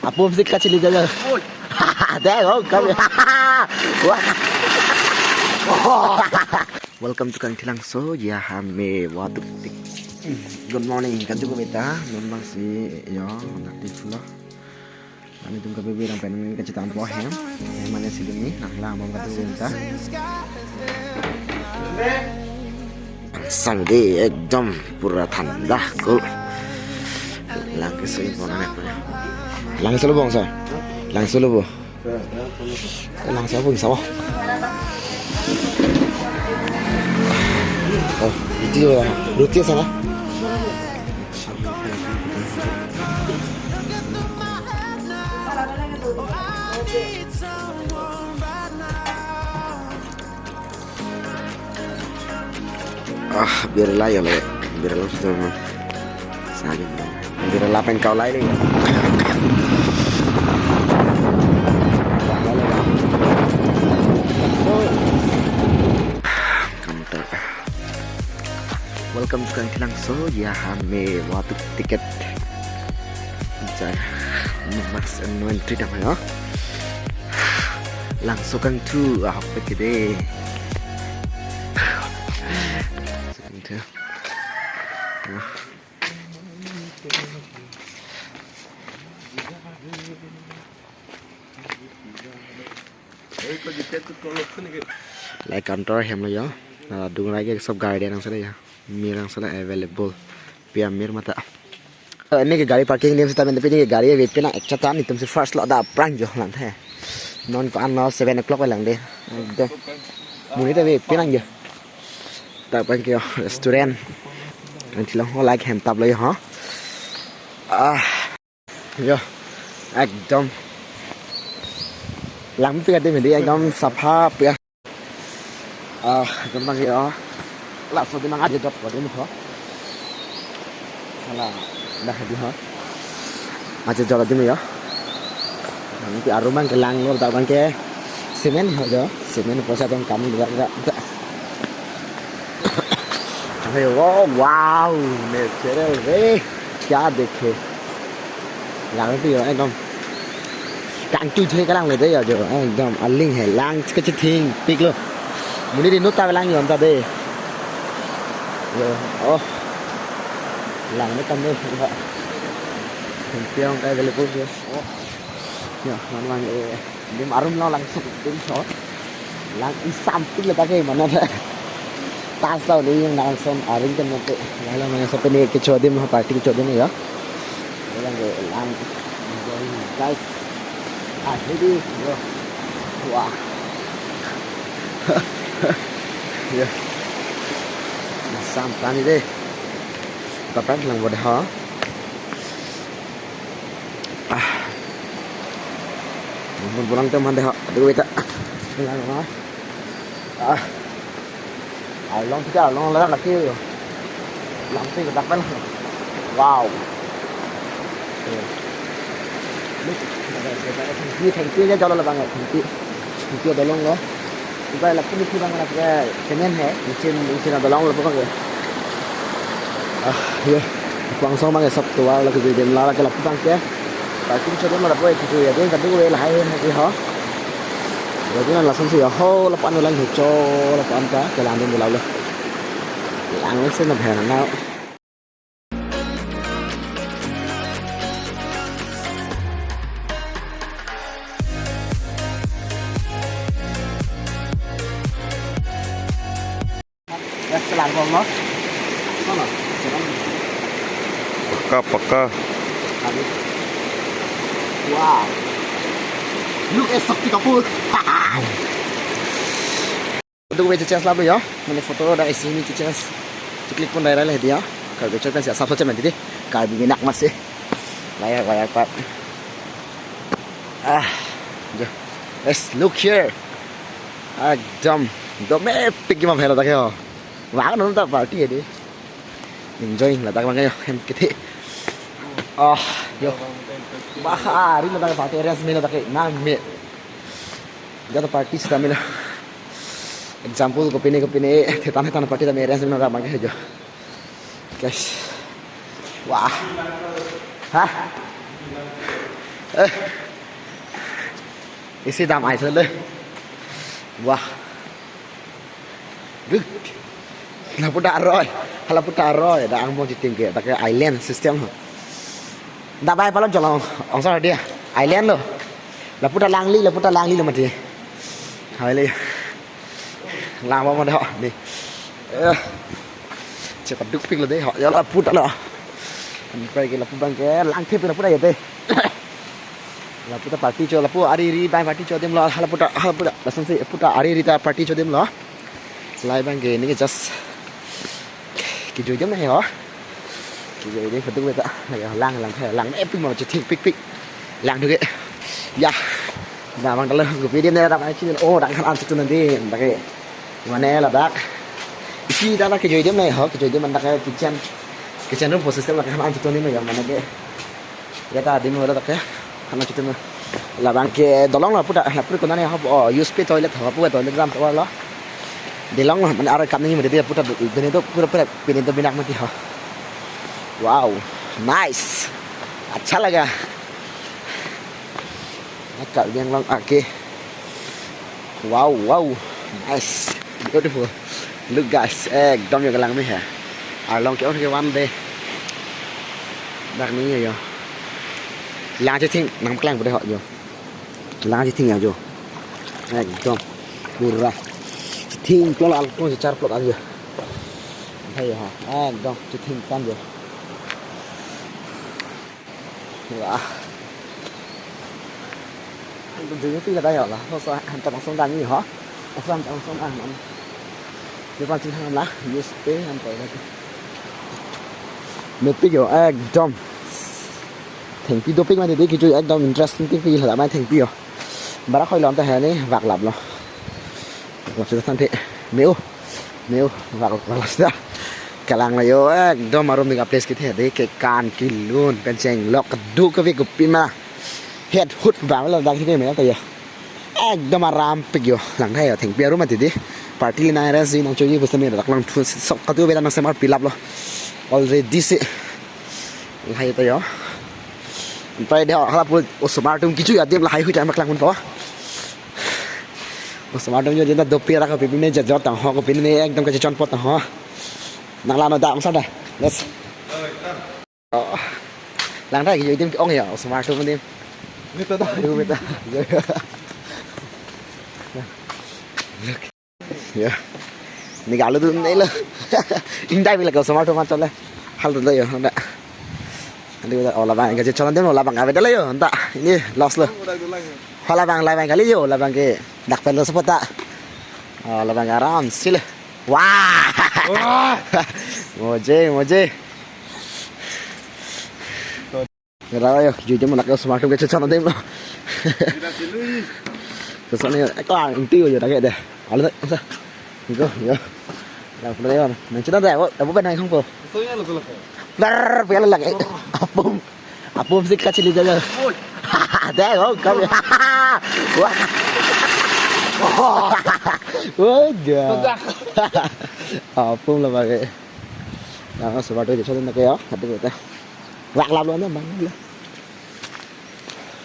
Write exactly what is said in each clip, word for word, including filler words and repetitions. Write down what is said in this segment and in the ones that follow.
Apum si kachili jaja. Deh, oh, kami. Wah. Welcome to Kangthilangso, ya hame waduk tik. Good morning, kaju ko beta, non bang si, yo, nanti pulo. Kami tum kabe berang pen kachethan po hem. Mane si demi, nang lang bang kaju beta. Sang de ekdom pura thanda, cool. Lang ke sui pon anek. Lang solo bong sa. Lang solo bo. Lang sa bong sa. Oh, itu ya. Luti sana. Ah, birla ya le. Birla sudah. Sabi. Birla pen kau lai le. Counter. Welcome to Kangthilangso, ya hame waduk tiket. Jai, no mask and no entry dam yo. Langso kangthu ahok pe kede. Kangthu. Like counter hem lo yo. Ah, dungra ke sob gari angsana yo. Mir angsana available. Pia mir mata. Eh, ini ke gari parking dim sita men, tapi ini ke gari wait pen nang ekcha tan, itum si first lo da aphrang jo lang the. Non ko-an lo seven o'clock lang de. Ekdom. Monit ta wait pen nang jo. Dak pen ke yo, restaurant. Kangthilong ho like hem tap lo yo ha. Ah. Yo. Ekdom. Lang pi ka dim di ekdom sapha pia. Ah, ekdom bang yo. Laso dim nang aje jot ko dim ho. Hala, dah di ho. Aje jot dim yo. Nanti arum bang ke lang lo, dak bang ke cement ho jo. Cement poisa dong kam dak dak. Ayo, wow, wow, natural re. Kya dekhe? Lang pi yo, ekdom. Kangthu the kalang le de yo jo, ekdom aling he, lang kachething pik lo. Monit inut ta lang yo ta de. Yo, oh. Lang ne kam de. Piang kai gale ko yo. Oh. Yo, man man eh. Dim arum lo langso dim so. Lang isam pik le ta ke mana ta. Ta so ni yung langso arum kan mate. Lang lang langso pini kecho dim, party kecho dim yo. Lang ke lang. Guys. Ah, ini yo. Wah. Yo. Isam tani de. Tapan lang bodoh ha. Ah. Mun pulang teman deh, aduh, kita. Pulang, ha. Ah. Along kita, along lang lagi yo. Lang sih kita kan. Wow. Tuh. Look, thank you, thank you aja kalau bang, thank you. Thank you, dolong lo. Iba lapu nisi bang, lapu ke cement he, mesin, mesin ada long lapu ke. Ah, ya. Langsung bang, sab tua lagi di dalam lagi lapu bang ke. Parking showroom lapu itu ya, dia tadi gue lahai lagi ha. Jadi na langsung sih ya, ho, lapu anu lang hijau, lapu anta, ke lang di lalu. Langsung na bhena na. Restaurant ko, no? Kono? Pakka, pakka. Wow. Look at Shakti Kapoor. Untuk wait chance lalu ya. Mane photo da isi ni chance. Click pon daerah lah dia. Kalau chance kan siap satu chance nanti deh. Kalau bibi nak masih. Layak, layak, Pak. Ah. Jo. Let's look here. Ekdom. Dome pik ma phela ta ke ho. Wah, non ta party ya deh. Enjoy la ta bang yo. Hem kete. Ah, yo. Bahari la ta party arrangement la ta ke. Nang me. Jata party sita mila. Example, kopine, kopine, thetan, thetan party tame arrange nang abang ke jo. Guys. Wah. Hah? Eh. Isi dam ai thole. Wah. Good. Lapu ta aroi. Lapu ta aroi. Dak angbong chitim ke. Dak ke island system. Dak bai palom cholong. Ong sa dia. Island lo. Lapu ta langli, lapu ta langli lo mati. Hai le. Lang bom dei ho ni. Eh. Chepadukpik lo dei ho. Ya lapu ta lo. Anprai ke lapu abang ke langthip lapu ta ya dei. Lapu ta party cho lapu ari ri bai party cho adim lo. Lapu ta, lapu ta. Lasonsi lapu ta ari ri ta party cho adim lo. Lahai abang ke neli just kejui adim nang ho. Kejui adim paduk beta. Lake lang lang hai lang epik mo chethik pik pik. Lang duge. Ya. Dak abang ta lo kopi adim ne dak abang chini. Oh, dak han an chetun adim dak ke. Mane ladak. Isi dak kejui adim nang ho, kejui adim dak ke kitchen. Kitchen room pu system dak han an chetun adim ya mane ke. Ya ta adim lo dak ke. Han an chetun. Labang ke dolong lo puta, lapu konane ho, oh, use pe toilet ho, puta toilet ram to lo. Dolong lo, mane aroi kam nangji mati dia puta, pine do pura pura, pine do binak mati ho. Wow, nice. Acha laga. Karbi Anglong aake. Wow, wow. Nice. Beautiful. Look guys, ekdom yo kelang me hai. Arlong ke-ong ke one day. Dak ni yo. Lang chething nangpaklang pu dei ho yo. Lang chething ya yo. Ekdom. Pura. Chething plot along chechar plot ajo. Hai ha. Ekdom chething tan yo. Wah. Antum jui pi la dai la. Hosa antum langsung dam ni ho. Hosa antum langsung dam. Di pan sing ham la. Yes te antum la. Mepik yo ekdom. Thengpi dopik mati dei kejui ekdom interesting thengpi la dam thengpi yo. Barak hoi lon ta hai ni vak lap lo. Vak lap sita sante. Meu. Meu vak lap sita. Kelang lo yo ekdom arum ni ka place kethe dei kekan kelun pen chenglok kedo kave kopima. Het hut bang lo dak thik me ta yo. Ekdom arampik yo. Lang thai yo thengpi arum mati dei. Party le nang arrange nangchoji pu sitame dak langthu sok katu bela nangsemar pilap lo. Already si. Lahai ta yo. Anprai dei ho halapu osomar atum kejui adim lahai hui ta maklang mun po. Osomar atum yo jena dopi ra kopi pine jajor tang ho kopi ne ekdom kachechon pot tang ho. Nang la no da ong sa da. Let's. Oh. Lang thai kejui adim ke-ong ya osomar atum adim. Meta da. Aduh meta. Ya. Ni galu tu ni lo. Indai bila kau sama tu macam le. Hal tu yo, anda. Andi bila ola bang gaji calon dia ola bang kave dah yo, anda. Ini loss lo. Ola bang, ola bang kali yo, ola bang ke dak pen lo support ta. Ola bang aram si le. Wah. Wah. Moje, moje. Ngera yo, jujur mo nak yo smart ke chechan adim lo. Chechan yo, ekla inti yo dak ke dei. Alo dei, sa. Go, yo. Dak pula yo. Nang china dei, abu, abu ben nang hong po. Soya lo ko lo. Ber, pia lo lagi. Apum. Apum sik kachili dei lo. Oi. Dei, oh, kami. Wah. Wah, ga. Sudah. Apum lo pakai. Nang smart ke chechan dak ke yo, hati kita. Vak lap lo na bang lo.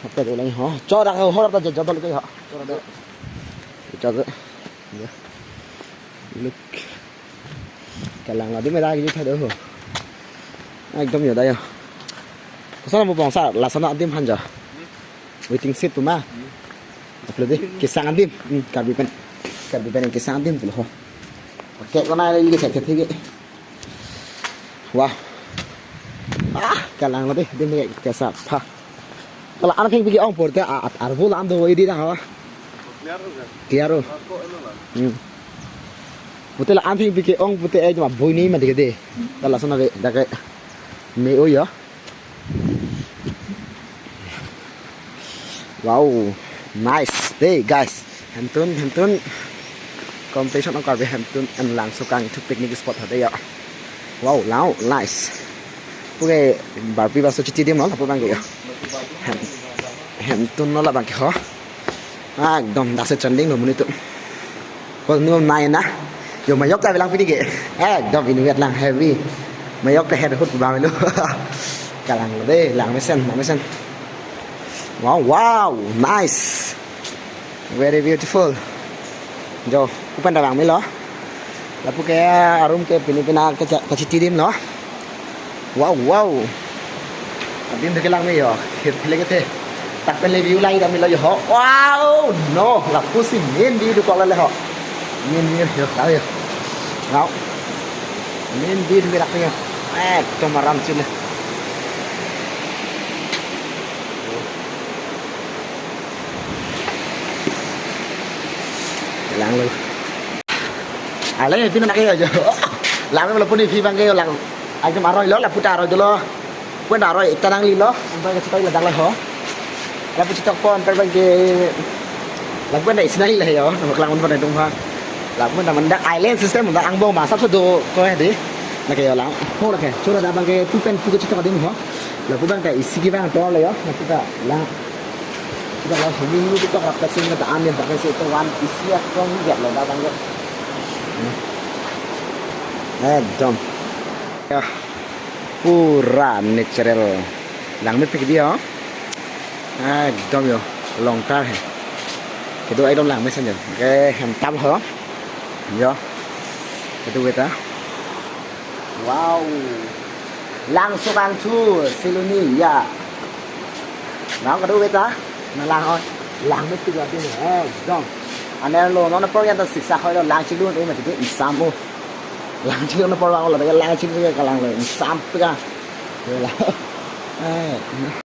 Apa tu lagi ho? Chora ho, hor ta jajal ke ho. Chora. Chora. Ya. Look. Kelang adim dak kejut thado ho. Ekdom yo dei yo. Koson mo bangsa lason adim han ja. Waiting shed tu ma. Upload dei. Kesang adim. Hmm, Karbi pen. Karbi pen kesang adim tu ho. Oke, kona ini ke thek thek. Wah. Ah, kelang lo dei, adim ke kesa pha. Kalau anak yang pergi ong porte a, a, arvo lam do ini dah, wah. Clear ho. Hmm. Pute la anthing pike ong pute eh cuma boy ni mati gede. Kalau sana ke dak ke me-o ya. Wow, nice day guys. Hemtun, hemtun. Competition ong Karbi hemtun and langso kangthuk picnic spot hade ya. Wow, lao, nice. Puke barpi baso chiti dim lo lapu bang ke ya. Hem, hemtun lo labang ke ho. Ekdom dak si trending lo monit atum. Ko nu nai na. Yo mayok ta bilang pini ke. Ekdom ini wet lang heavy. Mayok ta head hood bang lo. Kelang lo dei, lang mesen, lang mesen. Wow, wow, nice. Very beautiful. Jo, pu pen ta vang melo. Lapu ke arum ke pini pina ke kachiti dim no. Wow, wow. Adim ke lang me yo. Khir khile ke the. Tak pen le view lai ta melo yo ho. Wow, no. Lapusi main view dokok le ho. Main view yo. Tahu yo. Wow. Main view ke rak yo. Ekdom aram chile. Lang lo. Ale pin na ke yo. Lang lo puni phi bang ke yo lang. Ai tum aroi lo lapu ta aroi dolo. Pu pen aroi ekta nanglelo. Ampa ke chetok le dak le ho. Lapu chetok po ampa bang ke lapu na isi nanglelo yo. Nama kelang un pen tung ha. Lapu na manda island system manda angbong masa pho dokok he di. Na ke yo lang. Ho la ke. Chora da bang ke pu pen pu ke chetok adim ho. Lapu bang ke isi ke bang to le yo. Lapu ta lang. Kita langsung minggu kita rap kasih kita ambil pakai situ one isi ya kong ya lo datang ke. Ekdom. Ya. Pura natural. Langmepik di ho. Ekdom yo. Longtar he. Kedo ekdom langme sen yo. Ke hem tam ho. Yo. Kedo kita. Wow. Langso kangthur, Siloni, ya. Nang kado beta, na lang oi. Langmepik lo di, ekdom. Aner lo, non apor yan ta siksa hoi lo, lang chilun, eh, mati ke insam o. Lang chilun apor lang lo, lang chilun ke kalang lo, insam pika. Yo la. Eh.